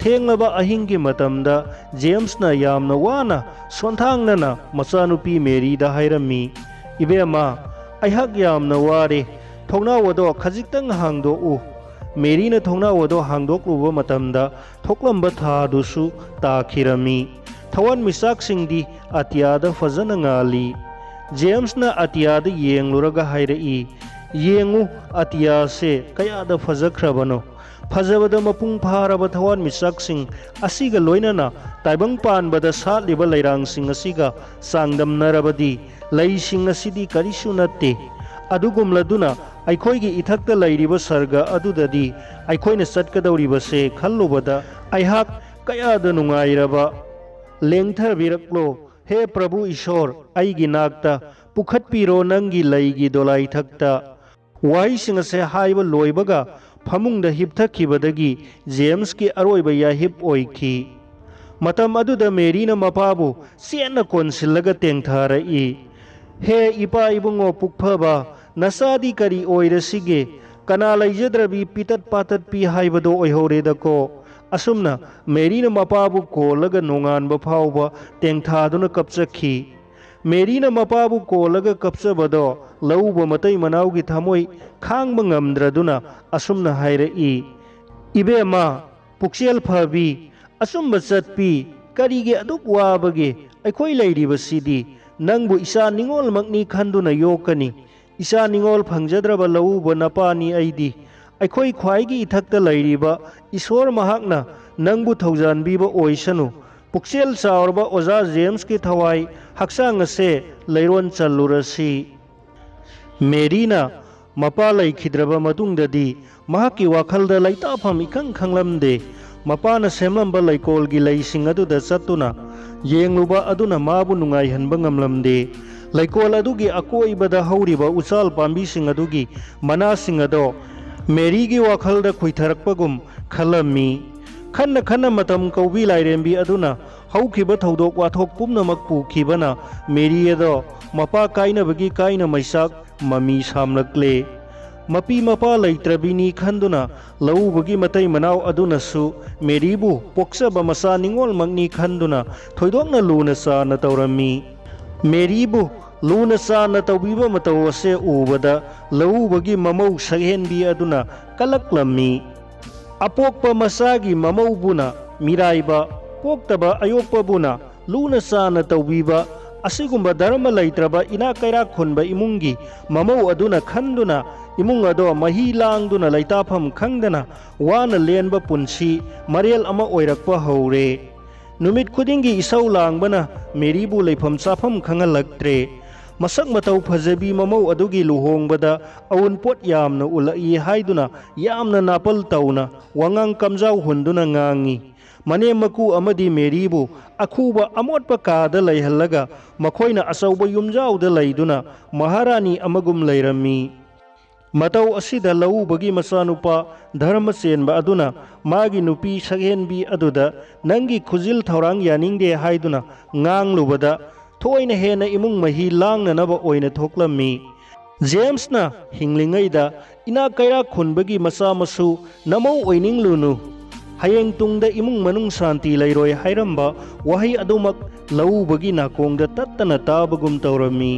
ꯊꯦꯡꯂꯕ ꯑꯍꯤꯡꯒꯤ ꯃꯇꯝꯗ ꯖꯦꯝꯁꯅ ꯌꯥꯝꯅ ꯋꯥꯅ ꯁꯣꯟꯊꯥꯡꯅꯅ ꯃꯆꯥꯅꯨꯄꯤ ꯃꯦꯔꯤꯗ ꯍꯥꯏꯔꯝꯃꯤ, "ꯏꯕꯦꯝꯃ, ꯑꯩꯍꯥꯛ ꯌꯥꯝꯅ ꯋꯥꯔꯦ꯫ ꯊꯣꯡꯅꯥꯎ ꯑꯗꯣ ꯈꯖꯤꯛꯇꯪ ꯍꯥꯡꯗꯣꯛꯎ꯫" ꯃꯦꯔꯤꯅ ꯊꯣꯡꯅꯥꯎ ꯑꯗꯣ ꯍꯥꯡꯗꯣꯛꯂꯨꯕ ꯃꯇꯝꯗ ꯊꯣꯛꯂꯝꯕ ꯊꯥꯗꯨꯁꯨ ꯇꯥꯈꯤꯔꯝꯃꯤ꯫ ꯊꯋꯥꯟꯃꯤꯆꯥꯛꯁꯤꯡꯗꯤ ꯑꯇꯤꯌꯥꯗ ꯐꯖꯅ ꯉꯥꯜꯂꯤ꯫ ꯖꯦꯝꯁꯅ ꯑꯇꯤꯌꯥꯗ ꯌꯦꯡꯂꯨꯔꯒ ꯍꯥꯏꯔꯛꯏ, "ꯌꯦꯡꯉꯨ, ꯑꯇꯤꯌꯥꯁꯦ ꯀꯌꯥꯗ ꯐꯖꯈ꯭ꯔꯕꯅꯣ! ꯐꯖꯕꯗ ꯃꯄꯨꯡ ꯐꯥꯔꯕ ꯊꯋꯥꯟꯃꯤꯆꯥꯛꯁꯤꯡ ꯑꯁꯤꯒ ꯂꯣꯏꯅꯅ ꯇꯥꯏꯕꯪ ꯄꯥꯟꯕꯗ ꯁꯥꯠꯂꯤꯕ ꯂꯩꯔꯥꯡꯁꯤꯡ ꯑꯁꯤꯒ ꯆꯥꯡꯗꯝꯅꯔꯕꯗꯤ ꯂꯩꯁꯤꯡ ꯑꯁꯤꯗꯤ ꯀꯔꯤꯁꯨ ꯅꯠꯇꯦ꯫ ꯑꯗꯨꯒꯨꯝꯂꯗꯨꯅ ꯑꯩꯈꯣꯏꯒꯤ ꯏꯊꯛꯇ ꯂꯩꯔꯤꯕ ꯁꯔꯒ ꯑꯗꯨꯗꯗꯤ ꯑꯩꯈꯣꯏꯅ ꯆꯠꯀꯗꯧꯔꯤꯕꯁꯦ ꯈꯜꯂꯨꯕꯗ ꯑꯩꯍꯥꯛ ꯀꯌꯥꯗ ꯅꯨꯡꯉꯥꯏꯔꯕ! ꯂꯦꯡꯊꯕꯤꯔꯛꯂꯣ, ꯍꯦ ꯄ꯭ꯔꯚꯨ ꯏꯁꯣꯔ, ꯑꯩꯒꯤ ꯅꯥꯛꯇ ꯄꯨꯈꯠꯄꯤꯔꯣ ꯅꯪꯒꯤ ꯂꯩꯒꯤ ꯗꯣꯂꯥꯏꯊꯛꯇ꯫" ꯋꯥꯍꯩꯁꯤꯡ ꯑꯁꯦ ꯍꯥꯏꯕ ꯂꯣꯏꯕꯒ ꯐꯃꯨꯡꯗ ꯍꯤꯞꯊꯈꯤꯕꯗꯒꯤ ꯖꯦꯝꯁꯀꯤ ꯑꯔꯣꯏꯕ ꯌꯥꯍꯤꯞ ꯑꯣꯏꯈꯤ꯫ ꯃꯇꯝ ꯑꯗꯨꯗ ꯃꯦꯔꯤꯅ ꯃꯄꯥꯕꯨ ꯆꯦꯠꯅ ꯀꯣꯟꯁꯤꯜꯂꯒ ꯇꯦꯡꯊꯔꯛꯏ꯫ "ꯍꯦ ꯏꯄꯥ ꯏꯕꯨꯡꯉꯣ ꯄꯨꯛꯐꯕ, ꯅꯆꯥꯗꯤ ꯀꯔꯤ ꯑꯣꯏꯔꯁꯤꯒꯦ? ꯀꯅꯥ ꯂꯩꯖꯗ꯭ꯔꯕꯤ ꯄꯤꯇꯠ ꯄꯥꯇꯠꯄꯤ ꯍꯥꯏꯕꯗꯣ ꯑꯣꯏꯍꯧꯔꯦꯗꯀꯣ"꯫ ꯑꯁꯨꯝꯅ ꯃꯦꯔꯤꯅ ꯃꯄꯥꯕꯨ ꯀꯣꯜꯂꯒ ꯅꯣꯡꯉꯥꯟꯕ ꯐꯥꯎꯕ ꯇꯦꯡꯊꯥꯗꯨꯅ ꯀꯞꯆꯈꯤ꯫ ꯃꯦꯔꯤꯅ ꯃꯄꯥꯕꯨ ꯀꯣꯜꯂꯒ ꯀꯞꯆꯕꯗꯣ ꯂꯧꯎꯕ ꯃꯇꯩ ꯃꯅꯥꯎꯒꯤ ꯊꯃꯣꯏ ꯈꯥꯡꯕ ꯉꯝꯗ꯭ꯔꯗꯨꯅ ꯑꯁꯨꯝꯅ ꯍꯥꯏꯔꯛꯏ, "ꯏꯕꯦꯝꯃ, ꯄꯨꯛꯆꯦꯜ ꯐꯕꯤ, ꯑꯆꯨꯝꯕ ꯆꯠꯄꯤ, ꯀꯔꯤꯒꯤ ꯑꯗꯨꯛ ꯋꯥꯕꯒꯦ? ꯑꯩꯈꯣꯏ ꯂꯩꯔꯤꯕꯁꯤꯗꯤ ꯅꯪꯕꯨ ꯏꯆꯥ ꯅꯤꯉꯣꯜꯃꯛꯅꯤ ꯈꯟꯗꯨꯅ ꯌꯣꯛꯀꯅꯤ꯫ ꯏꯆꯥ ꯅꯤꯉꯣꯜ ꯐꯪꯖꯗ꯭ꯔꯕ ꯂꯧꯎꯕ ꯅꯄꯥꯅꯤ ꯑꯩꯗꯤ꯫ ꯑꯩꯈꯣꯏ ꯈ꯭ꯋꯥꯏꯒꯤ ꯏꯊꯛꯇ ꯂꯩꯔꯤꯕ ꯏꯁꯣꯔ ꯃꯍꯥꯛꯅ ꯅꯪꯕꯨ ꯊꯧꯖꯥꯟꯕꯤꯕ ꯑꯣꯏꯁꯅꯨ꯫ ꯄꯨꯛꯆꯦꯜ ꯆꯥꯎꯔꯕ ꯑꯣꯖꯥ ꯖꯦꯝꯁꯀꯤ ꯊꯋꯥꯏ ꯍꯛꯆꯥꯡ ꯑꯁꯦ ꯂꯩꯔꯣꯟ ꯆꯜꯂꯨꯔꯁꯤ"꯫ ꯃꯦꯔꯤꯅ ꯃꯄꯥ ꯂꯩꯈꯤꯗ꯭ꯔꯕ ꯃꯇꯨꯡꯗꯗꯤ ꯃꯍꯥꯛꯀꯤ ꯋꯥꯈꯜꯗ ꯂꯩꯇꯥꯐꯝ ꯏꯈꯪ ꯈꯪꯂꯝꯗꯦ꯫ ꯃꯄꯥꯅ ꯁꯦꯝꯂꯝꯕ ꯂꯩꯀꯣꯜꯒꯤ ꯂꯩꯁꯤꯡ ꯑꯗꯨꯗ ꯆꯠꯇꯨꯅ ꯌꯦꯡꯂꯨꯕ ꯑꯗꯨꯅ ꯃꯥꯕꯨ ꯅꯨꯡꯉꯥꯏꯍꯟꯕ ꯉꯝꯂꯝꯗꯦ꯫ ꯂꯩꯀꯣꯜ ꯑꯗꯨꯒꯤ ꯑꯀꯣꯏꯕꯗ ꯍꯧꯔꯤꯕ ꯎꯆꯥꯜ ꯄꯥꯝꯕꯤꯁꯤꯡ ꯑꯗꯨꯒꯤ ꯃꯅꯥꯁꯤꯡ ꯑꯗꯣ ꯃꯦꯔꯤꯒꯤ ꯋꯥꯈꯜꯗ ꯈꯨꯏꯊꯔꯛꯄꯒꯨꯝ ꯈꯜꯂꯝꯃꯤ꯫ ꯈꯟꯅ ꯈꯟꯅ ꯃꯇꯝ ꯀꯧꯕꯤ ꯂꯥꯏꯔꯦꯝꯕꯤ ꯑꯗꯨꯅ ꯍꯧꯈꯤꯕ ꯊꯧꯗꯣꯛ ꯋꯥꯊꯣꯛ ꯄꯨꯝꯅꯃꯛ ꯄꯨꯈꯤꯕꯅ ꯃꯦꯔꯤ ꯑꯗꯣ ꯃꯄꯥ ꯀꯥꯏꯅꯕꯒꯤ ꯀꯥꯏꯅ ꯃꯩꯆꯥꯛ ꯃꯃꯤ ꯁꯥꯝꯂꯛꯂꯦ꯫ ꯃꯄꯤ ꯃꯄꯥ ꯂꯩꯇ꯭ꯔꯕꯤꯅꯤ ꯈꯟꯗꯨꯅ ꯂꯧꯎꯕꯒꯤ ꯃꯇꯩ ꯃꯅꯥꯎ ꯑꯗꯨꯅꯁꯨ ꯃꯦꯔꯤꯕꯨ ꯄꯣꯛꯆꯕ ꯃꯆꯥ ꯅꯤꯉꯣꯜꯃꯛꯅꯤ ꯈꯟꯗꯨꯅ ꯊꯣꯏꯗꯣꯛꯅ ꯂꯨꯅ ꯆꯥꯅ ꯇꯧꯔꯝꯃꯤ꯫ ꯃꯦꯔꯤꯕꯨ ꯂꯨꯅ ꯆꯥꯅ ꯇꯧꯕꯤꯕ ꯃꯇꯧ ꯑꯁꯦ ꯎꯕꯗ ꯂꯧꯎꯕꯒꯤ ꯃꯃꯧ ꯁꯛꯍꯦꯟꯕꯤ ꯑꯗꯨꯅ ꯀꯂꯛꯂꯝꯃꯤ꯫ ꯑꯄꯣꯛꯄ ꯃꯆꯥꯒꯤ ꯃꯃꯧꯕꯨꯅ ꯃꯤꯔꯥꯏꯕ, ꯄꯣꯛꯇꯕ ꯑꯌꯣꯛꯄꯕꯨꯅ ꯂꯨꯅ ꯆꯥꯅ ꯇꯧꯕꯤꯕ, ꯑꯁꯤꯒꯨꯝꯕ ꯙꯔꯃ ꯂꯩꯇ꯭ꯔꯕ ꯏꯅꯥꯛ ꯀꯩꯔꯥꯛ ꯈꯨꯟꯕ ꯏꯃꯨꯡꯒꯤ ꯃꯃꯧ ꯑꯗꯨꯅ ꯈꯟꯗꯨꯅ ꯏꯃꯨꯡ ꯑꯗꯣ ꯃꯍꯤ ꯂꯥꯡꯗꯨꯅ ꯂꯩꯇꯥꯐꯝ ꯈꯪꯗꯅ ꯋꯥꯅ ꯂꯦꯟꯕ ꯄꯨꯟꯁꯤ ꯃꯔꯦꯜ ꯑꯃ ꯑꯣꯏꯔꯛꯄ ꯍꯧꯔꯦ꯫ ꯅꯨꯃꯤꯠ ꯈꯨꯗꯤꯡꯒꯤ ꯏꯁꯧ ꯂꯥꯡꯕꯅ ꯃꯦꯔꯤꯕꯨ ꯂꯩꯐꯝ ꯆꯥꯐꯝ ꯈꯪꯍꯜꯂꯛꯇ꯭ꯔꯦ꯫ ꯃꯁꯛ ꯃꯇꯧ ꯐꯖꯕꯤ ꯃꯃꯧ ꯑꯗꯨꯒꯤ ꯂꯨꯍꯣꯡꯕꯗ ꯑꯎꯟꯄꯣꯠ ꯌꯥꯝꯅ ꯎꯠꯂꯛꯏ ꯍꯥꯏꯗꯨꯅ ꯌꯥꯝꯅ ꯅꯥꯄꯜ ꯇꯧꯅ ꯋꯥꯉꯥꯡ ꯀꯝꯖꯥꯎ ꯍꯨꯟꯗꯨꯅ ꯉꯥꯡꯉꯤ꯫ ꯃꯅꯦꯝ ꯃꯀꯨ ꯑꯃꯗꯤ ꯃꯦꯔꯤꯕꯨ ꯑꯈꯨꯕ ꯑꯃꯣꯠꯄ ꯀꯥꯗ ꯂꯩꯍꯜꯂꯒ ꯃꯈꯣꯏꯅ ꯑꯆꯧꯕ ꯌꯨꯝꯖꯥꯎꯗ ꯂꯩꯗꯨꯅ ꯃꯍꯥꯔꯥꯅꯤ ꯑꯃꯒꯨꯝ ꯂꯩꯔꯝꯃꯤ꯫ ꯃꯇꯧ ꯑꯁꯤꯗ ꯂꯧꯎꯕꯒꯤ ꯃꯆꯥꯅꯨꯄꯥ ꯙꯔꯃ ꯆꯦꯟꯕ ꯑꯗꯨꯅ ꯃꯥꯒꯤ ꯅꯨꯄꯤ ꯁꯛꯍꯦꯟꯕꯤ ꯑꯗꯨꯗ "ꯅꯪꯒꯤ ꯈꯨꯖꯤꯜ ꯊꯧꯔꯥꯡ ꯌꯥꯅꯤꯡꯗꯦ" ꯍꯥꯏꯗꯨꯅ ꯉꯥꯡꯂꯨꯕꯗ ꯊꯣꯏꯅ ꯍꯦꯟꯅ ꯏꯃꯨꯡ ꯃꯍꯤ ꯂꯥꯡꯅꯅꯕ ꯑꯣꯏꯅ ꯊꯣꯛꯂꯝꯃꯤ꯫ ꯖꯦꯝꯁꯅ ꯍꯤꯡꯂꯤꯉꯩꯗ "ꯏꯅꯥꯛ ꯀꯩꯔꯥꯛ ꯈꯨꯟꯕꯒꯤ ꯃꯆꯥ ꯃꯁꯨ ꯅꯃꯧ ꯑꯣꯏꯅꯤꯡꯂꯨꯅꯨ, ꯍꯌꯦꯡ ꯇꯨꯡꯗ ꯏꯃꯨꯡ ꯃꯅꯨꯡ ꯁꯥꯟꯇꯤ ꯂꯩꯔꯣꯏ" ꯍꯥꯏꯔꯝꯕ ꯋꯥꯍꯩ ꯑꯗꯨꯃꯛ ꯂꯧꯎꯕꯒꯤ ꯅꯥꯀꯣꯡꯗ ꯇꯠꯇꯅ ꯇꯥꯕꯒꯨꯝ ꯇꯧꯔꯝꯃꯤ꯫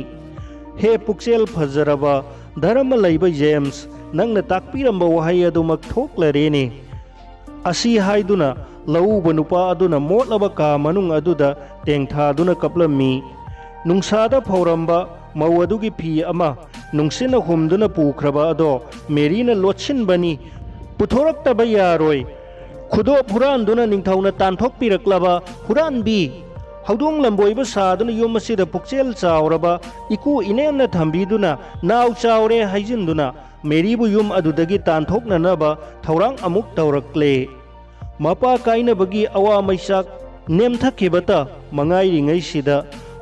"ꯍꯦ ꯄꯨꯛꯆꯦꯜ ꯐꯖꯔꯕ, ꯙꯔꯃ ꯂꯩꯕ ꯖꯦꯝꯁ, ꯅꯪꯅ ꯇꯥꯛꯄꯤꯔꯝꯕ ꯋꯥꯍꯩ ꯑꯗꯨꯃꯛ ꯊꯣꯛꯂꯔꯦꯅꯦ!" ꯑꯁꯤ ꯍꯥꯏꯗꯨꯅ ꯂꯧꯎꯕ ꯅꯨꯄꯥ ꯑꯗꯨꯅ ꯃꯣꯠꯂꯕ ꯀꯥ ꯃꯅꯨꯡ ꯑꯗꯨꯗ ꯇꯦꯡꯊꯥꯗꯨꯅ ꯀꯞꯂꯝꯃꯤ꯫ ꯅꯨꯡꯁꯥꯗ ꯐꯧꯔꯝꯕ ꯃꯧ ꯑꯗꯨꯒꯤ ꯐꯤ ꯑꯃ ꯅꯨꯡꯁꯤꯠꯅ ꯍꯨꯝꯗꯨꯅ ꯄꯨꯈ꯭ꯔꯕ ꯑꯗꯣ ꯃꯦꯔꯤꯅ ꯂꯣꯠꯁꯤꯟꯕꯅꯤ꯫ "ꯄꯨꯊꯣꯔꯛꯇꯕ ꯌꯥꯔꯣꯏ꯫ ꯈꯨꯗꯣꯞ ꯍꯨꯔꯥꯟꯗꯨꯅ ꯅꯤꯡꯊꯧꯅ ꯇꯥꯟꯊꯣꯛꯄꯤꯔꯛꯂꯕ ꯍꯨꯔꯥꯟꯕꯤ! ꯍꯧꯗꯣꯡ ꯂꯝꯕꯣꯏꯕ ꯁꯥꯗꯨꯅ ꯌꯨꯝ ꯑꯁꯤꯗ ꯄꯨꯛꯆꯦꯜ ꯆꯥꯎꯔꯕ ꯏꯀꯨ ꯏꯅꯦꯝꯅ ꯊꯝꯕꯤꯗꯨꯅ ꯅꯥꯎ ꯆꯥꯎꯔꯦ ꯍꯥꯏꯖꯤꯟꯗꯨꯅ ꯃꯦꯔꯤꯕꯨ ꯌꯨꯝ ꯑꯗꯨꯗꯒꯤ ꯇꯥꯟꯊꯣꯛꯅꯅꯕ ꯊꯧꯔꯥꯡ ꯑꯃꯨꯛ ꯇꯧꯔꯛꯂꯦ꯫" ꯃꯄꯥ ꯀꯥꯏꯅꯕꯒꯤ ꯑꯋꯥ ꯃꯩꯆꯥꯛ ꯅꯦꯝꯊꯈꯤꯕꯇ ꯃꯉꯥꯏꯔꯤꯉꯩꯁꯤꯗ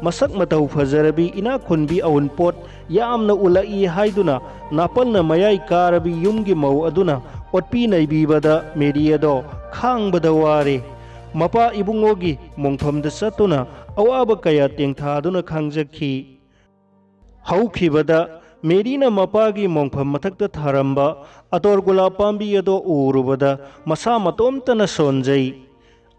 ꯃꯁꯛ ꯃꯇꯧ ꯐꯖꯔꯕꯤ ꯏꯅꯥꯛ ꯈꯨꯟꯕꯤ ꯑꯎꯟꯄꯣꯠ ꯌꯥꯝꯅ ꯎꯠꯂꯛꯏ ꯍꯥꯏꯗꯨꯅ ꯅꯥꯄꯜꯅ ꯃꯌꯥꯏ ꯀꯥꯔꯕꯤ ꯌꯨꯝꯒꯤ ꯃꯧ ꯑꯗꯨꯅ ꯑꯣꯠꯄꯤ ꯅꯩꯕꯤꯕꯗ ꯃꯦꯔꯤ ꯑꯗꯣ ꯈꯥꯡꯕꯗ ꯋꯥꯔꯦ꯫ ꯃꯄꯥ ꯏꯕꯨꯡꯉꯣꯒꯤ ꯃꯣꯡꯐꯝꯗ ꯆꯠꯇꯨꯅ ꯑꯋꯥꯕ ꯀꯌꯥ ꯇꯦꯡꯊꯥꯗꯨꯅ ꯈꯥꯡꯖꯈꯤ꯫ ꯍꯧꯈꯤꯕꯗ ꯃꯦꯔꯤꯅ ꯃꯄꯥꯒꯤ ꯃꯣꯡꯐꯝ ꯃꯊꯛꯇ ꯊꯥꯔꯝꯕ ꯑꯇꯣꯔ ꯒꯨꯂꯥꯞ ꯄꯥꯝꯕꯤ ꯑꯗꯣ ꯎꯔꯨꯕꯗ ꯃꯁꯥ ꯃꯇꯣꯝꯇꯅ ꯁꯣꯟꯖꯩ꯫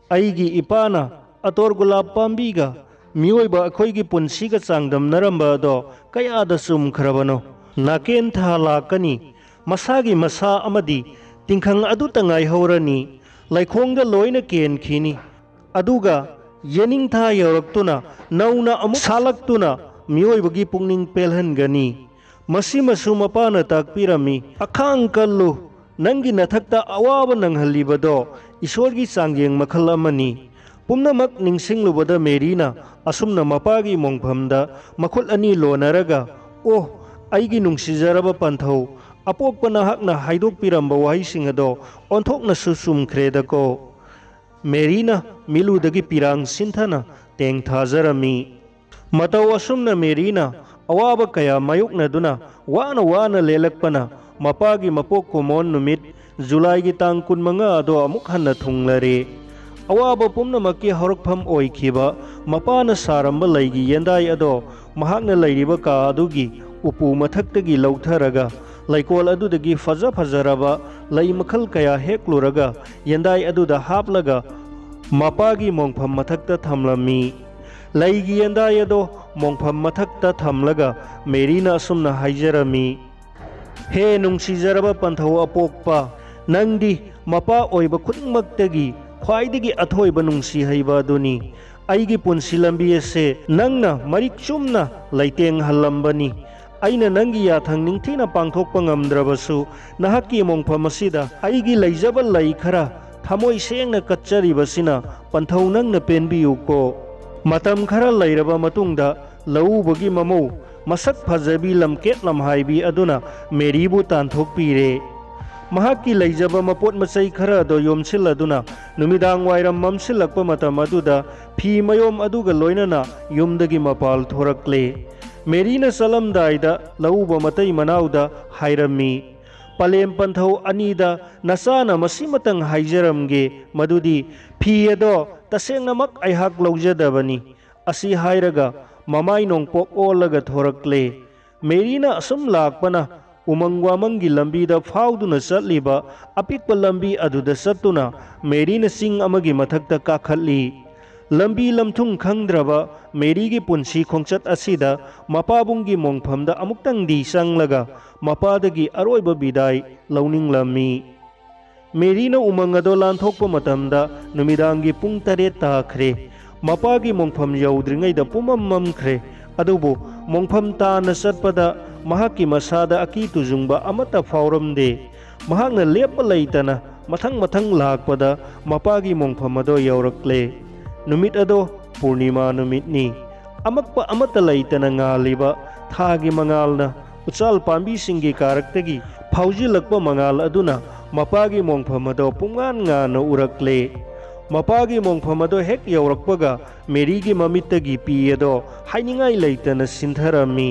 "ꯑꯩꯒꯤ ꯏꯄꯥꯅ ꯑꯇꯣꯔ ꯒꯨꯂꯥꯞ ꯄꯥꯝꯕꯤꯒ ꯃꯤꯑꯣꯏꯕ ꯑꯩꯈꯣꯏꯒꯤ ꯄꯨꯟꯁꯤꯒ ꯆꯥꯡꯗꯝꯅꯔꯝꯕ ꯑꯗꯣ ꯀꯌꯥꯗ ꯆꯨꯝꯈ꯭ꯔꯕꯅꯣ! ꯅꯥꯀꯦꯟ ꯊꯥ ꯂꯥꯛꯀꯅꯤ, ꯃꯁꯥꯒꯤ ꯃꯁꯥ ꯑꯃꯗꯤ ꯇꯤꯡꯈꯪ ꯑꯗꯨꯇ ꯉꯥꯏꯍꯧꯔꯅꯤ, ꯂꯩꯈꯣꯡꯗ ꯂꯣꯏꯅ ꯀꯦꯟꯈꯤꯅꯤ꯫ ꯑꯗꯨꯒ ꯌꯦꯅꯤꯡꯊꯥ ꯌꯧꯔꯛꯇꯨꯅ ꯅꯧꯅ ꯑꯃꯨꯛ ꯁꯥꯠꯂꯛꯇꯨꯅ ꯃꯤꯑꯣꯏꯕꯒꯤ ꯄꯨꯛꯅꯤꯡ ꯄꯦꯜꯍꯟꯒꯅꯤ꯫ ꯃꯁꯤꯃꯁꯨ ꯃꯄꯥꯅ ꯇꯥꯛꯄꯤꯔꯝꯃꯤ꯫ ꯑꯈꯥꯡ ꯀꯜꯂꯨ, ꯅꯪꯒꯤ ꯅꯊꯛꯇ ꯑꯋꯥꯕ ꯅꯪꯍꯜꯂꯤꯕꯗꯣ ꯏꯁꯣꯔꯒꯤ ꯆꯥꯡꯌꯦꯡ ꯃꯈꯜ ꯑꯃꯅꯤ꯫" ꯄꯨꯝꯅꯃꯛ ꯅꯤꯡꯁꯤꯡꯂꯨꯕꯗ ꯃꯦꯔꯤꯅ ꯑꯁꯨꯝꯅ ꯃꯄꯥꯒꯤ ꯃꯣꯡꯐꯝꯗ ꯃꯈꯨꯠ ꯑꯅꯤ ꯂꯣꯟꯅꯔꯒ, "ꯑꯣ, ꯑꯩꯒꯤ ꯅꯨꯡꯁꯤꯖꯔꯕ ꯄꯟꯊꯧ, ꯑꯄꯣꯛꯄ ꯅꯍꯥꯛꯅ ꯍꯥꯏꯗꯣꯛꯄꯤꯔꯝꯕ ꯋꯥꯍꯩꯁꯤꯡ ꯑꯗꯣ ꯑꯣꯟꯊꯣꯛꯅꯁꯨ ꯆꯨꯝꯈ꯭ꯔꯦꯗꯀꯣ!" ꯃꯦꯔꯤꯅ ꯃꯤꯠꯂꯨꯗꯒꯤ ꯄꯤꯔꯥꯡ ꯁꯤꯟꯊꯅ ꯇꯦꯡ ꯊꯥꯖꯔꯝꯃꯤ꯫ ꯃꯇꯧ ꯑꯁꯨꯝꯅ ꯃꯦꯔꯤꯅ ꯑꯋꯥꯕ ꯀꯌꯥ ꯃꯥꯌꯣꯛꯅꯗꯨꯅ ꯋꯥꯅ ꯋꯥꯅ ꯂꯦꯜꯂꯛꯄꯅ ꯃꯄꯥꯒꯤ ꯃꯄꯣꯛ ꯀꯨꯝꯑꯣꯟ ꯅꯨꯃꯤꯠ ꯖꯨꯂꯥꯏꯒꯤ ꯇꯥꯡ ꯀꯨꯟꯃꯉꯥ ꯑꯗꯣ ꯑꯃꯨꯛ ꯍꯟꯅ ꯊꯨꯡꯂꯔꯦ꯫ ꯑꯋꯥꯕ ꯄꯨꯝꯅꯃꯛꯀꯤ ꯍꯧꯔꯛꯐꯝ ꯑꯣꯏꯈꯤꯕ ꯃꯄꯥꯅ ꯁꯥꯔꯝꯕ ꯂꯩꯒꯤ ꯌꯦꯟꯗꯥꯏ ꯑꯗꯣ ꯃꯍꯥꯛꯅ ꯂꯩꯔꯤꯕ ꯀꯥ ꯑꯗꯨꯒꯤ ꯎꯄꯨ ꯃꯊꯛꯇꯒꯤ ꯂꯧꯊꯔꯒ ꯂꯩꯀꯣꯜ ꯑꯗꯨꯗꯒꯤ ꯐꯖ ꯐꯖꯔꯕ ꯂꯩ ꯃꯈꯜ ꯀꯌꯥ ꯍꯦꯛꯂꯨꯔꯒ ꯌꯦꯟꯗꯥꯏ ꯑꯗꯨꯗ ꯍꯥꯞꯂꯒ ꯃꯄꯥꯒꯤ ꯃꯣꯡꯐꯝ ꯃꯊꯛꯇ ꯊꯝꯂꯝꯃꯤ꯫ ꯂꯩꯒꯤ ꯌꯦꯟꯗꯥꯏ ꯑꯗꯣ ꯃꯣꯡꯐꯝ ꯃꯊꯛꯇ ꯊꯝꯂꯒ ꯃꯦꯔꯤꯅ ꯑꯁꯨꯝꯅ ꯍꯥꯏꯖꯔꯝꯃꯤ, "ꯍꯦ ꯅꯨꯡꯁꯤꯖꯔꯕ ꯄꯟꯊꯧ ꯑꯄꯣꯛꯄ, ꯅꯪꯗꯤ ꯃꯄꯥ ꯑꯣꯏꯕ ꯈꯨꯗꯤꯡꯃꯛꯇꯒꯤ ꯈ꯭ꯋꯥꯏꯗꯒꯤ ꯑꯊꯣꯏꯕ ꯅꯨꯡꯁꯤ ꯍꯩꯕ ꯑꯗꯨꯅꯤ꯫ ꯑꯩꯒꯤ ꯄꯨꯟꯁꯤ ꯂꯝꯕꯤ ꯑꯁꯦ ꯅꯪꯅ ꯃꯔꯤꯛ ꯆꯨꯝꯅ ꯂꯩꯇꯦꯡꯍꯜꯂꯝꯕꯅꯤ꯫ ꯑꯩꯅ ꯅꯪꯒꯤ ꯌꯥꯊꯪ ꯅꯤꯡꯊꯤꯅ ꯄꯥꯡꯊꯣꯛꯄ ꯉꯝꯗ꯭ꯔꯕꯁꯨ, ꯅꯍꯥꯛꯀꯤ ꯃꯣꯡꯐꯝ ꯑꯁꯤꯗ ꯑꯩꯒꯤ ꯂꯩꯖꯕ ꯂꯩ ꯈꯔ ꯊꯃꯣꯏ ꯁꯦꯡꯅ ꯀꯠꯆꯔꯤꯕꯁꯤꯅ ꯄꯟꯊꯧ ꯅꯪꯅ ꯄꯦꯟꯕꯤꯌꯨꯀꯣ꯫" ꯃꯇꯝ ꯈꯔ ꯂꯩꯔꯕ ꯃꯇꯨꯡꯗ ꯂꯧꯎꯕꯒꯤ ꯃꯃꯧ ꯃꯁꯛ ꯐꯖꯕꯤ ꯂꯝꯀꯦꯠ ꯂꯝꯍꯥꯏꯕꯤ ꯑꯗꯨꯅ ꯃꯦꯔꯤꯕꯨ ꯇꯥꯟꯊꯣꯛꯄꯤꯔꯦ꯫ ꯃꯍꯥꯛꯀꯤ ꯂꯩꯖꯕ ꯃꯄꯣꯠ ꯃꯆꯩ ꯈꯔ ꯑꯗꯨ ꯌꯣꯝꯁꯤꯜꯂꯗꯨꯅ ꯅꯨꯃꯤꯗꯥꯡ ꯋꯥꯏꯔꯝ ꯃꯝꯁꯤꯜꯂꯛꯄ ꯃꯇꯝ ꯑꯗꯨꯗ ꯐꯤ ꯃꯌꯣꯝ ꯑꯗꯨꯒ ꯂꯣꯏꯅꯅ ꯌꯨꯝꯗꯒꯤ ꯃꯄꯥꯜ ꯊꯣꯔꯛꯂꯦ꯫ ꯃꯦꯔꯤꯅ ꯆꯠꯂꯝꯗꯥꯏꯗ ꯂꯧꯎꯕ ꯃꯇꯩ ꯃꯅꯥꯎꯗ ꯍꯥꯏꯔꯝꯃꯤ, "ꯄꯂꯦꯝ ꯄꯟꯊꯧ ꯑꯅꯤꯗ ꯅꯆꯥꯅ ꯃꯁꯤꯃꯇꯪ ꯍꯥꯏꯖꯔꯝꯒꯦ, ꯃꯗꯨꯗꯤ ꯐꯤ ꯑꯗꯣ ꯇꯁꯦꯡꯅꯃꯛ ꯑꯩꯍꯥꯛ ꯂꯧꯖꯗꯕꯅꯤ꯫" ꯑꯁꯤ ꯍꯥꯏꯔꯒ ꯃꯃꯥꯏ ꯅꯣꯡꯄꯣꯛ ꯑꯣꯜꯂꯒ ꯊꯣꯔꯛꯂꯦ꯫ ꯃꯦꯔꯤꯅ ꯑꯁꯨꯝ ꯂꯥꯛꯄꯅ ꯎꯃꯪ ꯋꯥꯃꯪꯒꯤ ꯂꯝꯕꯤꯗ ꯐꯥꯎꯗꯨꯅ ꯆꯠꯂꯤꯕ ꯑꯄꯤꯛꯄ ꯂꯝꯕꯤ ꯑꯗꯨꯗ ꯆꯠꯇꯨꯅ ꯃꯦꯔꯤꯅ ꯆꯤꯡ ꯑꯃꯒꯤ ꯃꯊꯛꯇ ꯀꯥꯈꯠꯂꯤ꯫ ꯂꯝꯕꯤ ꯂꯝꯊꯨꯡ ꯈꯪꯗ꯭ꯔꯕ ꯃꯦꯔꯤꯒꯤ ꯄꯨꯟꯁꯤ ꯈꯣꯡꯆꯠ ꯑꯁꯤꯗ ꯃꯄꯥꯕꯨꯡꯒꯤ ꯃꯣꯡꯐꯝꯗ ꯑꯃꯨꯛꯇꯪꯗꯤ ꯆꯪꯂꯒ ꯃꯄꯥꯗꯒꯤ ꯑꯔꯣꯏꯕ ꯕꯤꯗꯥꯏ ꯂꯧꯅꯤꯡꯂꯝꯃꯤ꯫ ꯃꯦꯔꯤꯅ ꯎꯃꯪ ꯑꯗꯣ ꯂꯥꯟꯊꯣꯛꯄ ꯃꯇꯝꯗ ꯅꯨꯃꯤꯗꯥꯡꯒꯤ ꯄꯨꯡ ꯇꯔꯦꯠ ꯇꯥꯈ꯭ꯔꯦ꯫ ꯃꯄꯥꯒꯤ ꯃꯣꯡꯐꯝ ꯌꯧꯗ꯭ꯔꯤꯉꯩꯗ ꯄꯨꯝꯃꯝ ꯃꯝꯈ꯭ꯔꯦ꯫ ꯑꯗꯨꯕꯨ ꯃꯣꯡꯐꯝ ꯇꯥꯅ ꯆꯠꯄꯗ ꯃꯍꯥꯛꯀꯤ ꯃꯁꯥꯗ ꯑꯀꯤ ꯇꯨꯖꯨꯡꯕ ꯑꯃꯠꯇ ꯐꯥꯎꯔꯝꯗꯦ꯫ ꯃꯍꯥꯛꯅ ꯂꯦꯞꯄ ꯂꯩꯇꯅ ꯃꯊꯪ ꯃꯊꯪ ꯂꯥꯛꯄꯗ ꯃꯄꯥꯒꯤ ꯃꯣꯡꯐꯝ ꯑꯗꯣ ꯌꯧꯔꯛꯂꯦ꯫ ꯅꯨꯃꯤꯠ ꯑꯗꯣ ꯄꯨꯔꯅꯤꯃꯥ ꯅꯨꯃꯤꯠꯅꯤ꯫ ꯑꯃꯛꯄ ꯑꯃꯠꯇ ꯂꯩꯇꯅ ꯉꯥꯜꯂꯤꯕ ꯊꯥꯒꯤ ꯃꯉꯥꯜꯅ ꯎꯆꯥꯜ ꯄꯥꯝꯕꯤꯁꯤꯡꯒꯤ ꯀꯥꯔꯛꯇꯒꯤ ꯐꯥꯎꯖꯤꯜꯂꯛꯄ ꯃꯉꯥꯜ ꯑꯗꯨꯅ ꯃꯄꯥꯒꯤ ꯃꯣꯡꯐꯝ ꯑꯗꯣ ꯄꯨꯡꯉꯥꯟ ꯉꯥꯟꯅ ꯎꯔꯛꯂꯦ꯫ ꯃꯄꯥꯒꯤ ꯃꯣꯡꯐꯝ ꯑꯗꯣ ꯍꯦꯛ ꯌꯧꯔꯛꯄꯒ ꯃꯦꯔꯤꯒꯤ ꯃꯃꯤꯠꯇꯒꯤ ꯄꯤ ꯑꯗꯣ ꯍꯥꯏꯅꯤꯡꯉꯥꯏ ꯂꯩꯇꯅ ꯁꯤꯟꯊꯔꯝꯃꯤ꯫